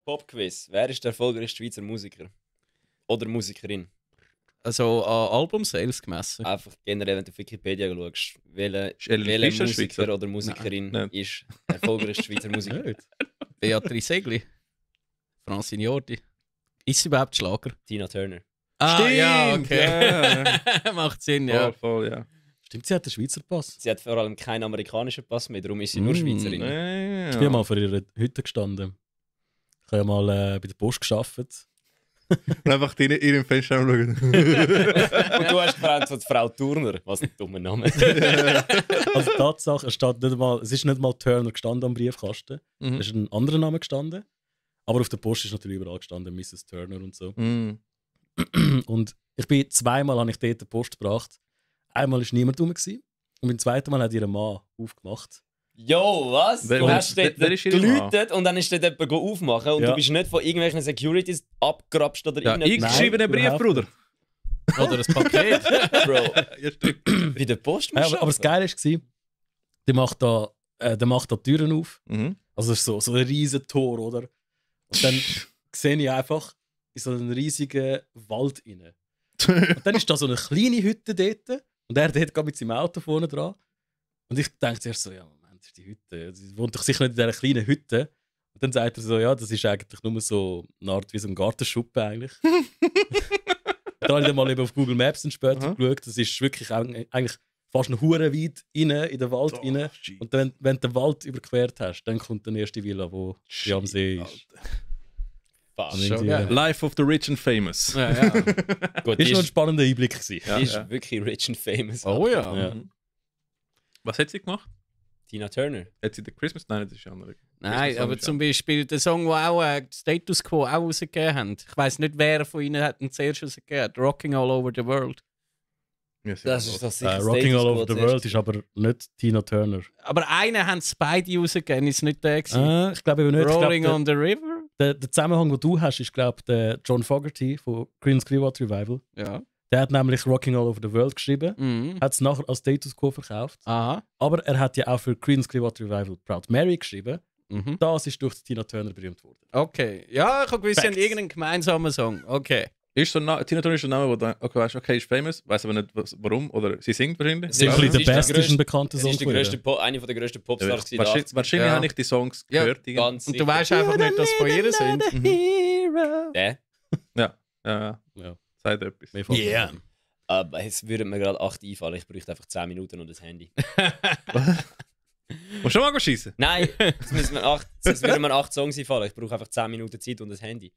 Popquiz. Wer ist der erfolgreichste Schweizer Musiker? Oder Musikerin? Also an Album-Sales gemessen. Einfach generell, wenn du auf Wikipedia schaust, welcher Fischer Musiker Schweizer? oder Musikerin Nein. ist der erfolgreichste Schweizer Musiker? Nicht. Beatrice Egli. Francine Jordi. Ist sie überhaupt Schlager? Tina Turner. Ah, ja, okay. Ja. Macht Sinn, ja. Voll, ja. Stimmt, sie hat den Schweizer Pass. Sie hat vor allem keinen amerikanischen Pass mehr, darum ist sie nur Schweizerin. Ja. Ich bin mal vor ihrer Hütte gestanden. Ich habe ja mal bei der Post gearbeitet. Und einfach in ihrem Fenster schauen. Und du hast gefragt von Frau Turner. Was ein dummer Name. Also Tatsache, es ist nicht mal Turner gestanden am Briefkasten. Mhm. Es ist ein anderer Name gestanden. Aber auf der Post ist natürlich überall gestanden, Mrs. Turner und so. Mhm. Und zweimal habe ich dort die Post gebracht. Einmal war niemand rum. Und beim zweiten Mal hat ihr Mann aufgemacht. Jo, was? Wer- Du hast dort wer ist ihr geläutet und dann ist dort jemand aufmachen und Ja. du bist nicht von irgendwelchen Securities abgerapscht oder Ja, ich irgendetwas. schreibe einen Brief, überhaupt Bruder. Oder ein Paket. Bro, Ja, stimmt. bei der Post Ja, musst du aber das Geile war, der macht da Türen auf. Mhm. Also es ist so ein riesen Tor, oder? Und dann sehe ich einfach in so einen riesigen Wald rein. Und dann ist da so eine kleine Hütte dort. Und er dort gerade mit seinem Auto vorne dran. Und ich denke zuerst so, ja, Moment, das ist die Hütte. Sie wohnt doch sicher nicht in dieser kleinen Hütte. Und dann sagt er so, ja, das ist eigentlich nur so eine Art wie so ein Gartenschuppen eigentlich. Dann habe ich dann mal eben auf Google Maps dann später Aha. geschaut. Das ist wirklich eigentlich fast eine Hure weit rein, in den Wald rein. Und dann, wenn du den Wald überquert hast, dann kommt die erste Villa, die am See ist. Fast. Und Schon irgendwie, geil. Life of the Rich and Famous. Ja, ja. Gut, Ist die noch ein ist, spannender Einblick gewesen. Ja, die ist ja. wirklich rich and famous. Oh ja. Ja. Was hat sie gemacht? Tina Turner. Hat sie den Christmas? Nein, das ist andere. Nein, Christmas aber Song zum Beispiel der Song, den auch Status Quo auch rausgegeben haben. Ich weiss nicht, wer von ihnen hat ihn zuerst rausgegeben hat. Rocking All Over the World. Ja, sie Das haben ist doch sicher Rocking Status All Quo Over the zuerst. World ist aber nicht Tina Turner. Aber einen haben es beide rausgegeben, ist nicht der gewesen. Ich glaube eben nicht. Rolling Ich on the River? glaub, der Zusammenhang, den du hast, ist glaube der John Fogerty von Creedence Clearwater Revival. Ja. Der hat nämlich Rocking All Over the World geschrieben, Mhm. hat es nachher als Status Quo verkauft. Aha. Aber er hat ja auch für Creedence Clearwater Revival Proud Mary geschrieben. Mhm. Das ist durch Tina Turner berühmt worden. Okay. Ja, ich habe gewusst, sie haben Facts. irgendeinen gemeinsamen Song. Okay. Ist so Tina Turner ist ein Name, wo du okay, weißt, okay, ist famous, weiß aber nicht warum, oder sie singt wahrscheinlich. Sie- Simply Ja, the sie ist der Best ist grösste- ein bekannter Es Song ist von ihr. eine der grössten Popstars gewesen. Wahrscheinlich Ja. habe ich die Songs Ja, gehört. Ganz Und du sicher. weißt einfach nicht, dass von ihr sind. Der. Ja, Ja. sagt etwas. Mehr fällt mir Yeah. ein. Aber es würde mir gerade 8 einfallen. Ich bräuchte einfach 10 Minuten und das Handy. Musst du schon mal schießen? Nein, es würde mir 8 Songs einfallen. Ich brauche einfach 10 Minuten Zeit und das Handy.